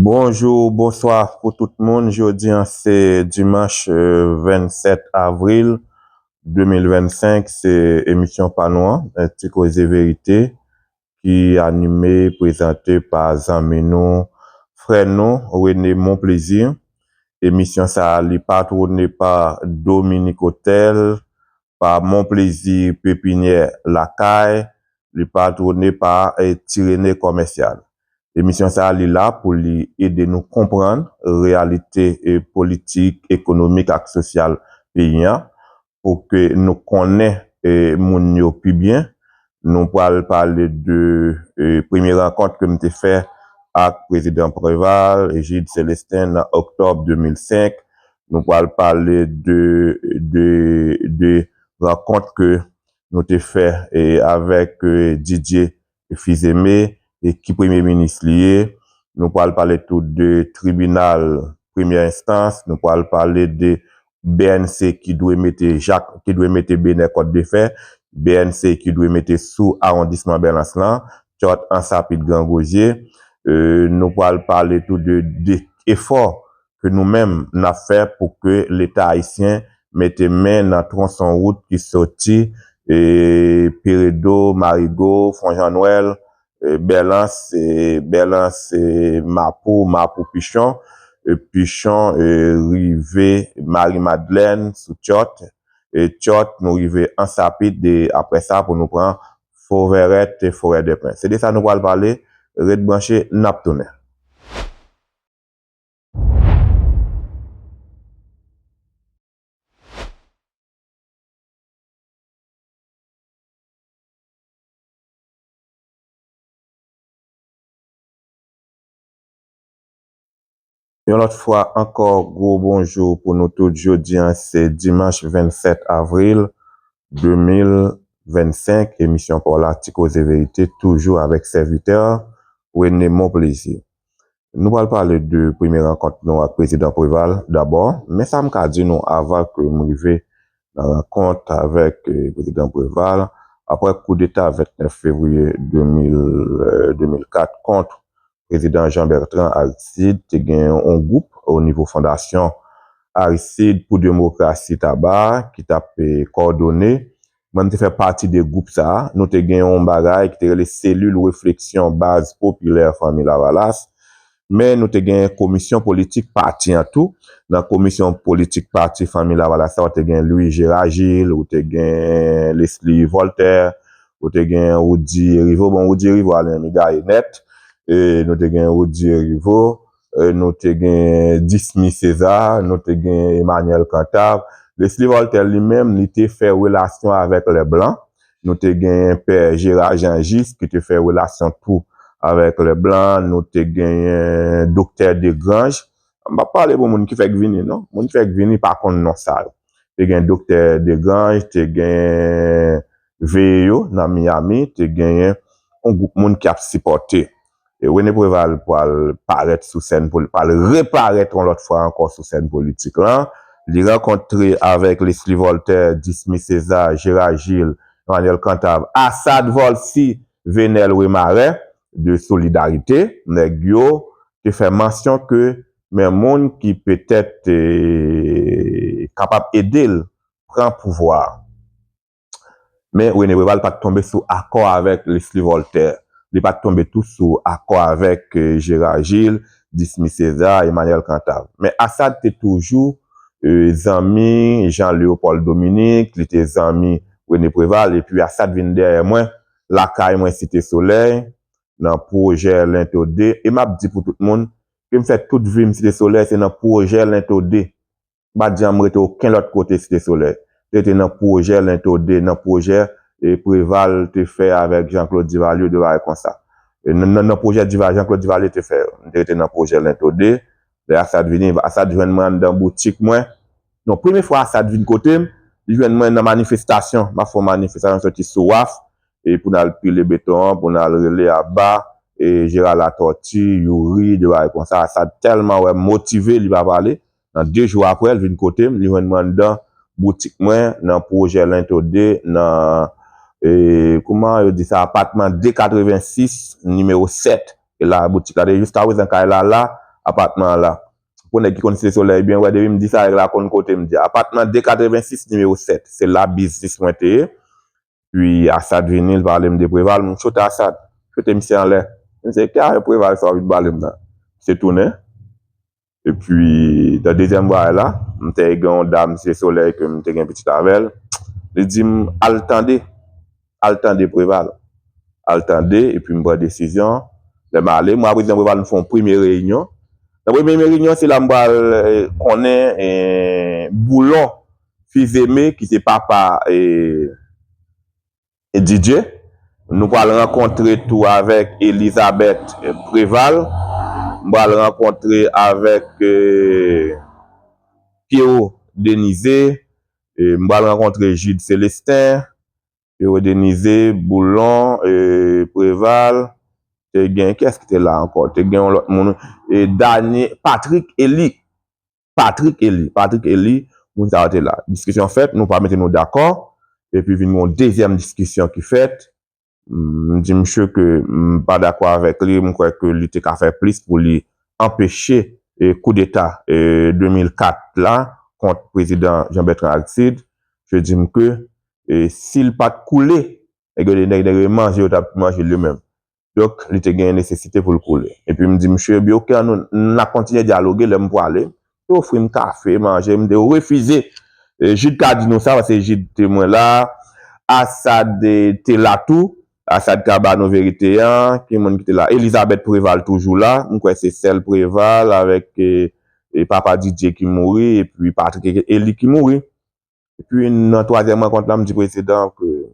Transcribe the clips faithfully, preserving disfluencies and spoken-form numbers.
Bonjou, bonswa pou tout moun. Jodi a, se dimanch, eh, vennsèt avril de mil vennsenk. Se emisyon pa nou an, eh, Ti Koze Verite, ki anime, prezante pa zanmi nou, frè nou, René Monplaisir. Emisyon sa a, li patwone pa Dominique Hotel, pa Monplaisir Pépinière Lakay, li patwone pa, eh, Ti René Commercial. Emisyon sa a, li la pou li ede nou konprann reyalite, eh, politik, ekonomik ak sosyal peyi a, pou ke nou konnen, eh, moun yo pi byen. Nou pral pale de, eh, premye rankont ke m te fè ak Prezidan Préval, Egide Célestin, nan oktòb de mil senk. Nou pral pale de, de, de rankont ke nou te fè, eh, avèk, eh, Didier Fils-Aimé, eh, ki premye minis li ye. Nou pral pale tou de tribinal premyè enstans. Nou pral pale de B N C ki dwe mete Jak, ki dwe mete Benè kòt de fè. B N C ki dwe mete sou awondisman Bèlans lan, Tyòt, Ansapit, Gran Gozye. Eh, nou pral pale tou de, de efò ke nou menm n ap fè pou ke Leta ayisyen mete men nan twonson wout ki soti, eh, Peredo, Marigo, Fon Jan Nwèl, eh, Bèlans, eh, Bèlans, eh, Mapou, Mapou Pichon, eh, Pichon, eh, rive Mari Madlèn sou Tyòt, eh, Tyòt, nou rive Ansapit, de, apre sa, pou nou pran Fovèrèt, Forèdèplen. Se de sa nou pral pale, ret branche, n ap tounen. Yon lòt fwa ankò, gwo bonjou pou nou tout. Jodi a, se dimanch vennsèt avril de mil vennsenk. Emisyon pa w la, Ti Koze Verite, toujou avèk sèvitè René Monplaisir. Nou pral pale de premye rankont nou ak Prezidan Préval dabò, men sa m ka di nou avan ke m rive nan rankont avèk, eh, Prezidan Préval, apre koudeta vennèf fevriye de mil, eh, de mil kat kont Prezidan Jean Bertrand Aristide, te gen yon gwoup o nivo Fondasyon Aristide pou Demokrasi Taba ki t ap, eh, kòdone. Mwen, m te fè pati de gwoup sa a. Nou te gen yon bagay ki te rele Selil Refleksyon Baz Popilè Fanmi Lavalas. Men nou te gen komisyon politik pati an tou. Nan komisyon politik pati Fanmi Lavalas la, ou te gen Louis Gérard Gilles, ou te gen Leslie Voltaire, ou te gen Roudy Hériveaux. Bon, Roudy Hériveaux al nan migaye nèt. E nou te gen Roudy Hériveaux, e nou te gen Dismy César, nou te gen Emmanuel Cantave. Leslie Voltaire li menm, li te fè relasyon avèk lè blan. Nou te gen Pè Gérard Jean Juste ki te fè relasyon tou avèk lè blan. Nou te gen Doktè Desgranges. M p ap pale pou moun ki fèk vini, non. Moun ki fèk vini pa konn non sa yo. Te gen Doktè Desgranges, te gen Veye yo nan Miami, te genyen yon gwoup moun ki ap sipòte. E René Préval pral parèt sou sèn poli-, pral reparèt yon lòt fwa ankò sou sèn politik lan. Li rankontre avèk Leslie Voltaire, Dismy César, Gérard Gilles, Emmanuel Cantave, Assad Volcy, Venel Remarais de Solidarité. Nèg yo te fè mansyon ke men moun ki petèt, eh, kapab ede l pran pouvwa a. Men René Préval pa t tonbe sou akò avèk Leslie Voltaire. Li pa t tonbe tou sou akò avèk, eh, Gérard Gilles, Dismy César, Emmanuel Cantave. Men Assad te toujou, eh, zanmi Jean Léopold Dominique, li te zanmi René Préval, epi Assad vin dèyè mwen, lakay mwen Site Solèy, nan pwojè Lento de. E m ap di pou tout moun, ke m fè tout vi m Site Solèy, se nan pwojè Lento de. M pa t janm rete okenn lòt kote Site Solèy. Te rete nan pwojè Lento de, nan pwojè, e, Préval te fè avèk Jean Claude Duvalier, de bagay konsa. E nan, nan, nan pwojè Duval-, Jean Claude Duvalier te fè yo. M te rete nan pwojè Lento de. Lè Assad vini, Assad jwenn mwen anndan boutik mwen. Non, premye fwa Assad vin kote m, li jwenn mwen nan manifestasyon. M ap fè yon manifestasyon soti Souraf, e pou n al pile beton an, pou n al rele Abba, e Gérard Latortue, Youri, de bagay konsa. Assad tèlman wè m motive, li pa pale. Nan de jou apre, l vin kote m, li jwenn mwen anndan boutik mwen, nan pwojè Lento de, nan, e, kouman yo di sa, apatman de katrevensis, nimewo sèt. E la, boutik la te, jiskaprezan, kay la la, apatman an la. Pou nèg ki konn Site Solèy byen, wè depi m di sa, nèg la konn kote m di. Apatman de katrevensis nimewo sèt, se la biznis mwen te ye. Pi Asad vini, l pale m de Preval, m choute Asad. Choute misye anlè. M di, "Ki afè Preval sa w vin pale m nan?" Misye tounen. Epi, nan dezyèm bagay la, m te gen yon dam Site Solèy ke m te gen pitit avè l. Li di m, "Al tande, al tande Preval. Al tande, epi m pran desizyon." Lè m ale, mwen ak prezidan Preval, nou fè yon premye reyinyon. Nan premye reyinyon, se la m pral, eh, konnen, eh, Boulon Fizeme, ki se papa, eh, Didier. Nou pral rankontre tou avèk Elizabeth, eh, Preval. M pral rankontre avèk, eh, Pierrot Denizé. Eh, m pral rankontre Jude Célestin, Pierrot Denizé, Boulon, eh, Preval. Te gen, kiyès ki te la ankò? Te gen yon lòt moun. Eh, Dani, Patrick Elie. Patrick Elie. Patrick Elie, moun sa yo te la. Diskisyon fèt, nou pa mete nou dakò. Epi vin yon dezyèm diskisyon ki fèt. M di misye ke m pa dakò avèk li, m kwè ke li te ka fè plis pou li anpeche, eh, koudeta, eh, de mil kat la kont prezidan Jean Bertrand Aristide. Misye di m ke, eh, si l pa t koule, nèg yo, nèg, nèg yo manje, yo t ap manje li menm. Donk, li te gen nesesite pou l koule. Epi m di misye, "Ebyen, oke, nou, n a kontinye dyaloge lè m prale." Te ofri m kafe, manje, m te refize. E, Jid ka di nou sa, paske Jid te mwen la. Asad, e, te la tou. Asad ka ba nou verite an. Ki moun ki te la? Elizabeth Preval toujou la. M kwè se sèl Preval avèk, e, e, papa Didier ki mouri, epi Patrick Elie ki mouri. Epi nan twazyèm rankont la, m di prezidan ke,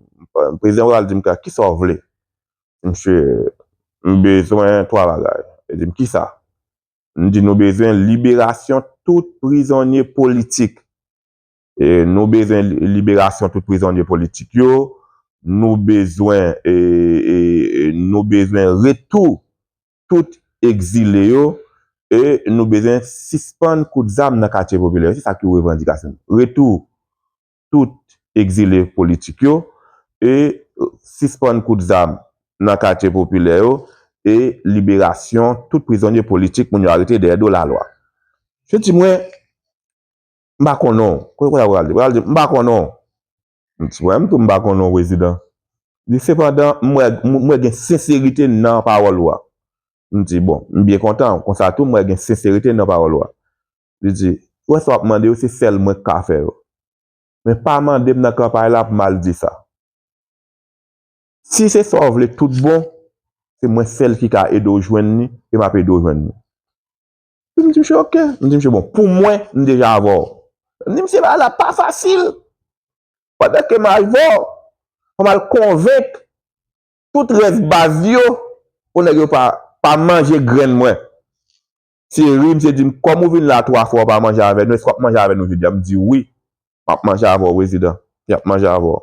prezidan Preval di m, "Kisa w vle?" Misye, "M bezwen twa bagay." Li di m, "Kisa?" M di, "Nou bezwen liberasyon tout prizonye politik. E, nou bezwen li-, liberasyon tout prizonye politik yo. Nou bezwen, e, e, e, nou bezwen retou tout egzile yo. E nou bezwen sispann kout zam nan katye popilè yo." Se sa ki revandikasyon nou. Retou tout egzile politik yo. E sispann kout zam nan katye popilè yo. E liberasyon tout prizonye politik, moun yo arete dèyè do lalwa. Misye di mwen, "M pa konnen w." Kote, kote Preval di? Preval di, "M pa konnen w." M di, "Wè, m tou, m pa konnen w, prezidan." Li di, "Sepandan, m wè, m, m wè gen senserite nan pawòl ou a." M di, "Bon, m byen kontan, konsa tou, m wè gen senserite nan pawòl ou a." Li di, "Ou wè sa w ap mande yo, se sèl mwen k ka fè yo. Men pa mande m nan kanpay la pou m al di sa. Si se sa w vle tout bon, se mwen sèl ki ka ede w jwenn li, e m ap ede w jwenn li." M di misye, "Oke." M di misye, "Bon, pou mwen, m deja avè w." M di misye, "Bagay la pa fasil. Pandan ke m avè w, fò m al konvenk tout rès baz yo pou nèg yo pa, pa manje grenn mwen." Misye ri, misye di m, "Kòm ou vin la twa fwa, ou pa manje avè nou, èske w ap manje avè nou jodi a?" M di, "Wi, m ap manje avè w, prezidan. M ap manje avè w."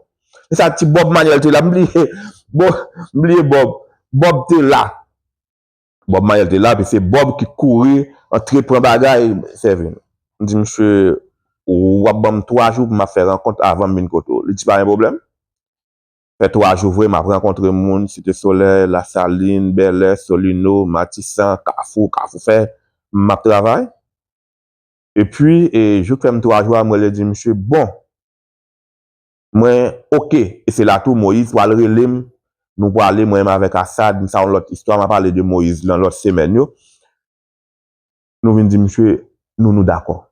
E sa ti Bob Manuel te la, m bliye, Bob, m bliye Bob. Bob te la. Bob Manuel te la, epi se Bob ki kouri antre pran bagay, sèvi nou. M di, "Misye, w ap ban m twa jou pou m ap fè rankont avan m vin kote w." Li di, "Pa gen pwoblèm." Fè twa jou vre, m ap rankontre moun, Site Solèy, Lasalin, Bèlè, Solino, Matisan, Kafou, Kafou Fè, m ap travay. Epi, e, jouk fè m twa jou a, m rele di misye, "Bon, mwen, oke." E se la tou, Moyiz pral rele m, nou prale, mwen menm avèk Asad, sa yon lòt istwa, m a pale de Moyiz nan lòt semèn yo. Nou vin di misye, nou, nou dakò.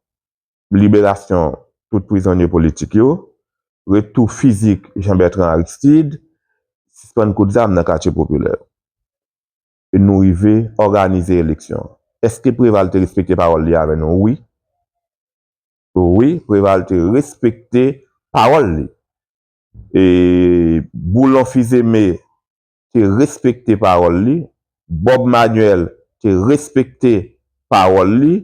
Liberasyon tout prizonye politik yo, retou fizik Jean Bertrand Aristide, sispann kout zam nan katye popilè yo. E nou rive òganize eleksyon. Èske Preval te respekte pawòl li avè nou? Wi. Wi, Preval te respekte pawòl li. E Boulon Fizeme te respekte pawòl li, Bob Manuel te respekte pawòl li,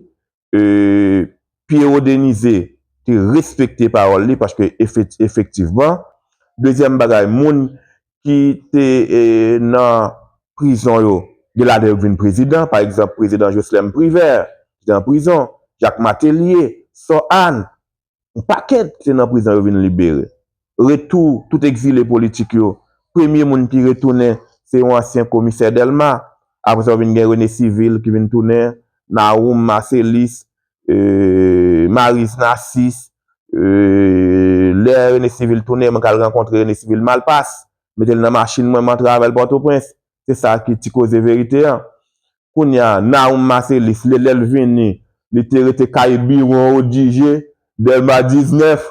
e, Pierrot Denizé te respekte pawòl li, paske efek-, efektivman, dezyèm bagay, moun ki te, e, nan prizon yo, gen ladan yo vin prezidan, pa egzanp, prezidan Joslèm Privè, ki te nan prizon, Jacques Martelly, Sò Ann, yon pakèt ki te nan prizon yo vin libere. Retou tout egzile politik yo. Premye moun ki retounen, se yon ansyen komisè Dèlma. Apre sa, vin gen René Civil ki vin tounen. Nawoum Marcelis, e, Maryse Narcisse, e, lè Rene Civil tounen, mwen k al rankontre Rene Civil Malpas, mete l nan machin mwen, m antre avè l Pòtoprens. Se sa ki ti koze verite an. Kounye a, Nawoum Marcelis, lè, lè l vini, li te rete kay Biwon Odigé, Dèlma diznèf.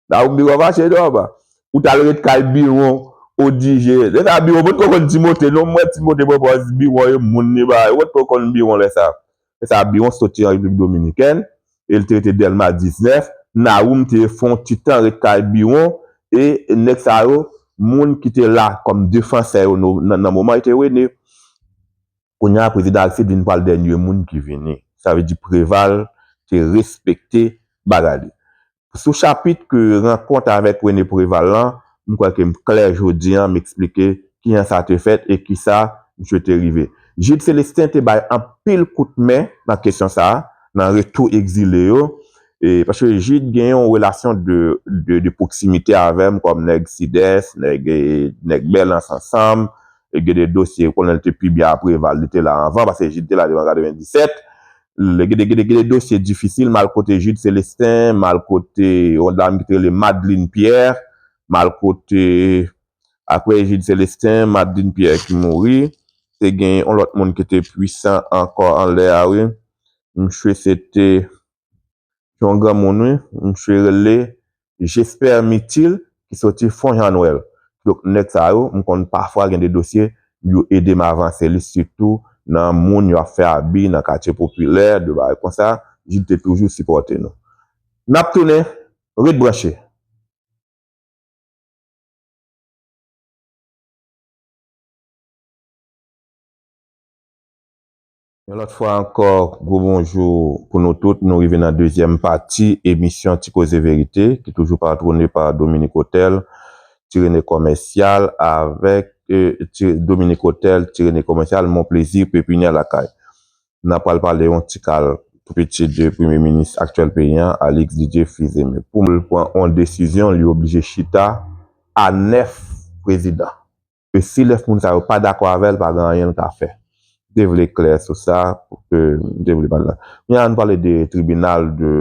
Nawoum Biwon fache non, ba. Ou t al ret kay Biwon Odigé. Lè sa Biwon potko konn Timote, non, mwen Timote pran pòz Biwon e moun li ba. Ou potko konn Biwon lè sa. Lè sa Biwon soti an Repiblik Dominikèn, e l te rete Dèlma diznèf. Nawoum te fè yon ti tan ret kay Biwon, e nèg sa yo, moun ki te la kòm defansè yo nan, nan, nan moman, e te Rene. Kounye a, prezidan Aristide vin pral dènye moun ki vini. Sa vle di Preval te respekte bagay li. Sou chapit ke rankont avèk Rene Preval lan, m kwè ke m klè jodi an, m eksplike kijan sa te fèt e kisa misye te rive. Jude Célestin te bay anpil kout men nan kesyon sa a, nan retou egzile yo, e, paske Jude gen yon relasyon de, de, de pwoksimite avè m kòm nèg Sidès, nèg, e, nèg Bèlans ansanm, e gen de dosye, konnen l te pi byen a Preval, li te la anvan, paske Jude te la devan katrevenndisèt. Gen de, gen de, gen de dosye difisil, m al kote Jude Célestin, m al kote yon dam ki te rele Madeleine Pierre, m al kote, apre Jude Célestin, Madeleine Pierre ki mouri, te gen yon lòt moun ki te pwisan ankò anlè a, wi. Misye se te yon granmoun, wi. Misye rele Jesper Mitil, ki soti Fon Jan Nwèl. Donk, nèg sa yo, m konn pafwa gen de dosye, yo ede m avanse li, sitou nan moun yo ap fè abi nan katye popilè, de bagay konsa, Jude te toujou sipòte nou. N ap tounen, ret branche. Yon lòt fwa ankò, gwo bonjou pou nou tout. Nou rive nan dezyèm pati emisyon Ti Koze Verite, ki toujou patwone pa Dominique Hotel, Ti Rene Komèsyal, avèk, e, Ti, Dominique Hotel, Ti Rene Komèsyal, Mon Plaisir Pépinière Lakay. N ap pral pale yon ti kal tou piti de premye minis aktyèl peyi an, Alix Didier Fils-Aimé. Pou l pran yon desizyon, li oblije chita a nèf prezidan. E si nèf moun sa yo pa dakò avè l, pa gen anyen l ka fè. M te vle klè sou sa, pou ke m te vle pale la. Kounye a, nou pale de tribinal de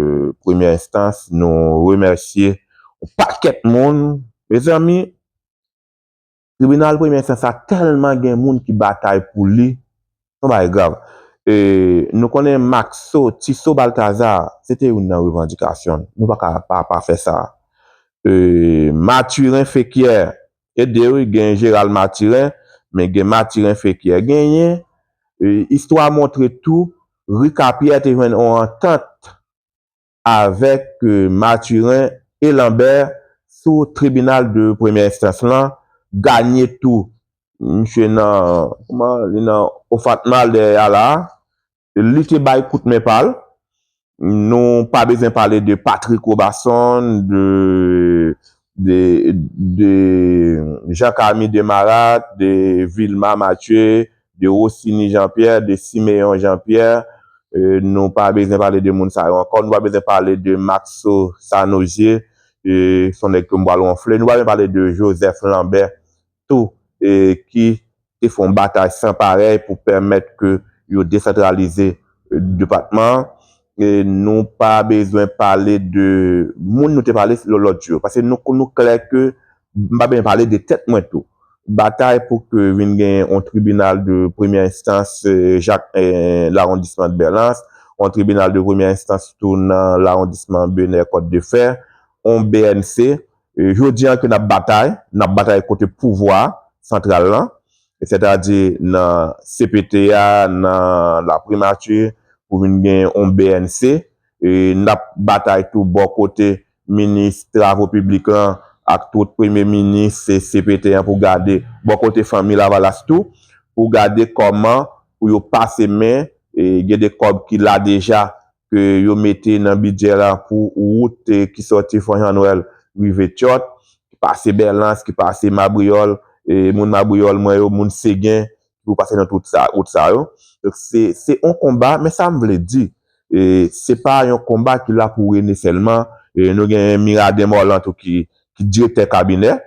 premyè enstans, nou remèsye yon pakèt moun. Mezanmi, tribinal premyè enstans la tèlman gen moun ki batay pou li, se yon bagay grav. E, nou konnen Maxo, Tiso Baltazar, se te youn nan revandikasyon n. Nou pa ka pa, pa fè sa. E, Mathurin Féquière, e de wi, gen Gérald Mathurin, men gen Mathurin Féquière. Genyen, e, istwa montre tou, Ricapierre te jwenn yon antant avèk, e, Mathurin e Lambert sou tribinal de premyè enstans lan, Gagné tou, misye nan, kòman, li nan Ofatmal dèyè a la, li te bay kout men pa l. Nou pa bezwen pale de Patrick Roberson, de, de, de Jean Camille Desmarattes, de Vilma Mathieu, de Rosiny Jean-Pierre, de Siméon Jean-Pierre. E, nou pa bezwen pale de moun sa yo ankò. Nou pa bezwen pale de Maxo Sanosier, e, se yon nèg ke m pral wonfle. Nou pa bezwen pale de Joseph Lambert tou, e, ki te fè yon batay san parèy pou pèmèt ke yo desantralize, e, depatman an. E, nou pa bezwen pale de moun nou te pale lò-, lòt jou yo. Paske nou, nou klè ke m pa bezwen pale de tèt mwen tou. Batay pou ke vin gen yon tribinal de premyè enstans, e, Jak, e, lawondisman Bèlans, yon tribinal de premyè enstans tou nan lawondisman Benè Kòt de Fè, yon B N C. E, jodi an ke n ap batay, n ap batay kote pouvwa santral lan, sètadi nan C P T a, nan laprimati, pou vin gen yon B N C. E, n ap batay tou bò kote minis travo piblik lan ak tout premye minis, e, C P T an pou gade bò kote fanmi Lavalas tou, pou gade kòman pou yo pase men, e, gen de kòb ki la deja, ke yo mete nan bidjè la pou wout, e, ki sòti Fon Jan Nwèl rive Tyòt, ki pase Bèlans, ki pase Mabriyòl, e, moun Mabriyòl mwen yo, moun Segen, ki pou pase nan tout sa, wout sa yo. Donk, se, se yon konba, men sa m vle di, e, se pa yon konba ki la pou Rene sèlman. E, nou gen Miraden Morlan tou ki, ki direktè kabinè.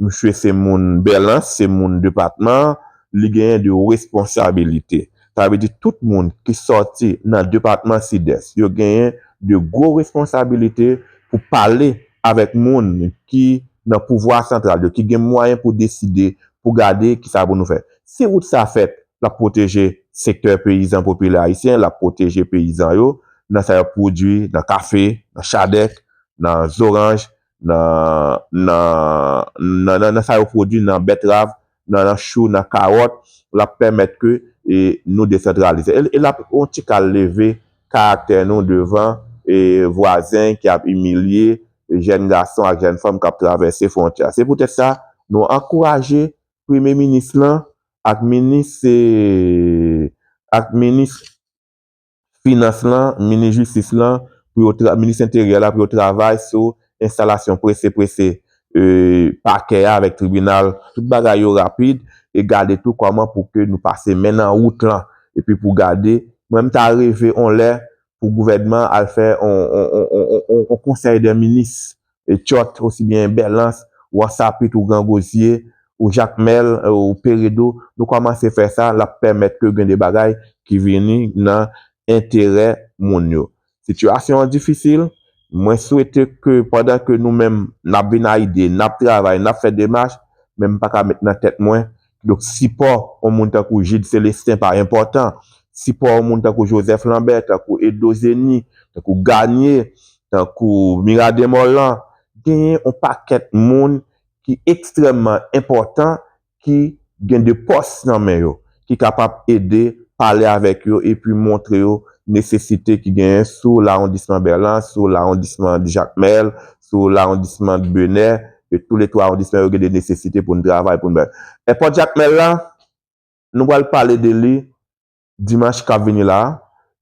Misye se moun Bèlans, se moun depatman, li genyen de responsabilite. Sa vle di tout moun ki sòti nan depatman Sidès, yo genyen de gwo responsabilite pou pale avèk moun ki nan pouvwa santral yo, ki gen mwayen pou deside, pou gade kisa pou nou fè. Si wout sa fèt, l ap pwoteje sektè peyizan popilè ayisyen, l ap pwoteje peyizan yo nan sa y ap pwodui, nan kafe, nan chadèk, nan zoranj, nan, nan, nan, nan, nan sa yo pwodui, nan bètrav, nan, nan chou, nan kawòt, l ap pèmèt ke, e, nou desantralize. E, e l ap yon ti kal leve karaktè nou devan, e, vwazen ki ap imilye jèn gason ak jèn fanm k ap travèse fwontyè. Se poutèt sa, nou ankouraje Premye Minis lan ak minis, e, ak minis finans lan, minis jistis lan, pou yo tra-, minis enteryè la, pou yo travay sou enstalasyon prese prese, e, pakè a avèk tribinal, tout bagay yo rapid, e gade tou kòman pou ke nou pase men nan wout lan, epi pou gade, mwen m ta reve on lè pou gouvènman al fè on, on, on, on, on, on konsèy dè minis, e, Tchòt, osibyen Bèlans, Wòsapit ou Gran Gozye, ou Jakmèl, ou Peredo, nou kòmanse fè sa, l ap pèmèt ke gen de bagay ki vini nan enterè moun yo. Sitiyasyon an difisil, mwen swete ke pandan ke nou menm n ap vin a ide, n ap travay, n ap fè demach, men m pa ka met nan tèt mwen, donk sipò yon moun tankou Jude Célestin pa enpòtan, sipò yon moun tankou Joseph Lambert, tankou Edo Zeni, tankou Garnier, tankou Miradin Morlan, genyen yon pakèt moun ki ekstrèmman enpòtan, ki gen de pòs nan men yo, ki kapab ede pale avèk yo epi montre yo nesesite ki genyen sou lawondisman Bèlans, sou lawondisman Jakmèl, sou lawondisman Benè, e tou le twa awondisman yo gen de nesesite pou n travay, pou n bay. Èpòt Jakmèl la, nou pral pale de li dimanch k ap vini la a,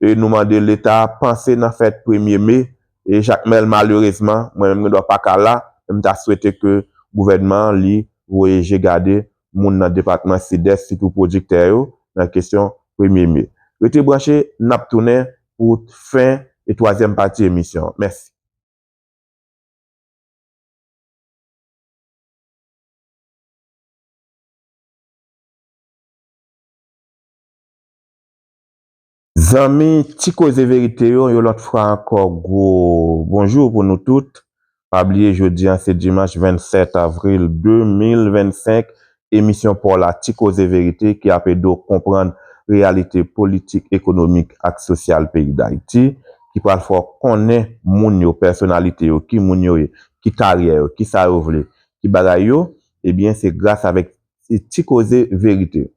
e nou mande Leta panse nan fèt premye me, e Jakmèl, malerezman, mwen menm gen dwa pa ka la, men m ta swete ke gouvènman an li voye je gade moun nan depatman Sidès, sitou pwodiktè yo, nan kesyon premye me. Rete branche, n ap tounen pou fen e twazyèm pati emisyon an. Mèsi. Zanmi Ti Koze Verite yo, yon lòt fwa ankò, gwo bonjou pou nou tout. Pa bliye, jodi a, se dimanch vennsèt avril de mil vennsenk. Emisyon pa w la, Ti Koze Verite, ki ap ede w konprann reyalite politik, ekonomik ak sosyal peyi Dayiti, ki pral fè w konnen moun yo, pèsonalite yo, ki moun yo ye, ki karyè yo, ki sa yo vle, ki bagay yo, ebyen, se gras avèk Ti Koze Verite.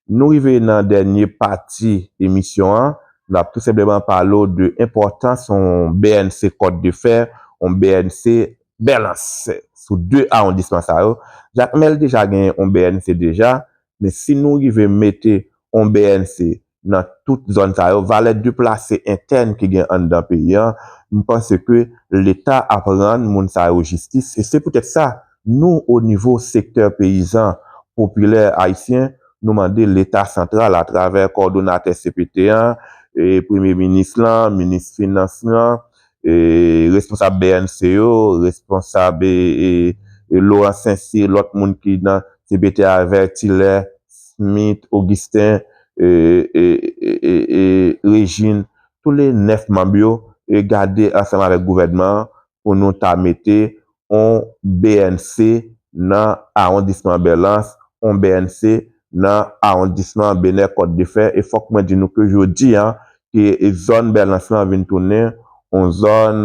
Nou rive nan dènye pati emisyon an, n ap tou senpleman pale w de enpòtans yon B N C Kòt de Fè, yon B N C Bèlans sou de awondisman sa yo. Jakmèl deja gen yon B N C deja, men si nou rive mete yon B N C nan tout zòn sa yo, valè deplase entèn ki gen anndan peyi an, m panse ke Leta ap rann moun sa yo jistis. E se poutèt sa, nou, o nivo sektè peyizan popilè ayisyen, nou mande Leta santral, atravè kòdonatè C P T an, e premye minis lan, minis finans lan, e responsab B N C yo, responsab, e, e, e Laurent Saint-Cyr, lòt moun ki nan C P T a, Vertilaire, Smith, Augustin, e, e, e, e, e Régine, tou le nèf manm yo, e gade ansanm avèk gouvènman an pou nou ta mete on B N C nan awondisman Bèlans, on B N C nan awondisman Benè Kòt de Fè, e fòk mwen di nou ke jodi a, ke zòn Bèlans lan vin tounen on zòn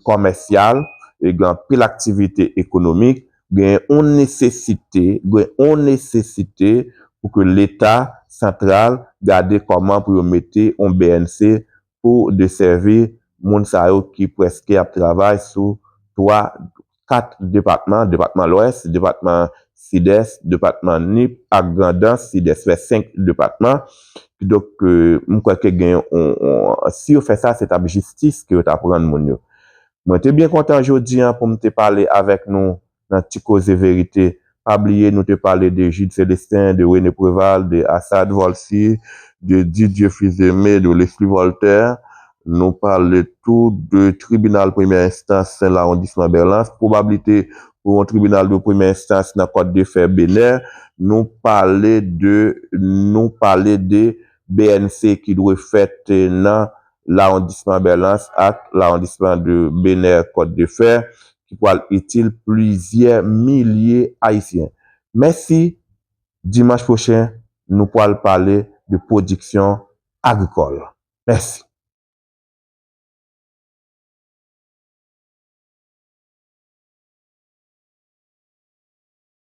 kòmèsyal, e gen anpil aktivite ekonomik, gen on nesesite, gen on nesesite pou ke Leta santral gade kòman pou yo mete on B N C pou desèvi moun sa yo ki prèske ap travay sou twa, kat depatman, depatman Lwès, depatman Sidès, depatman Nip ak Grandans, Sidès fè senk depatman. Kidonk, e, m kwè ke gen yon, yon, si yo fè sa, se t ap jistis ke yo t ap rann moun yo. Mwen te byen kontan jodi a pou m te pale avèk nou nan Ti Koze Verite. Pa bliye, nou te pale de Jude Célestin, de René Préval, de Assad Volcy, de Didier Fils-Aimé, de Leslie Voltaire. Nou pale tou de tribinal premyè enstans lawondisman Bèlans, pwobablite pou yon tribinal de premyè enstans nan Kòt de Fè Benè. Nou pale de, nou pale de B N C ki dwe fèt nan lawondisman Bèlans ak lawondisman de Benè Kòt de Fè, ki pral itil plizyè milye Ayisyen. Mèsi. Dimanch pwochen, nou pral pale de pwodiksyon agrikòl. Mèsi.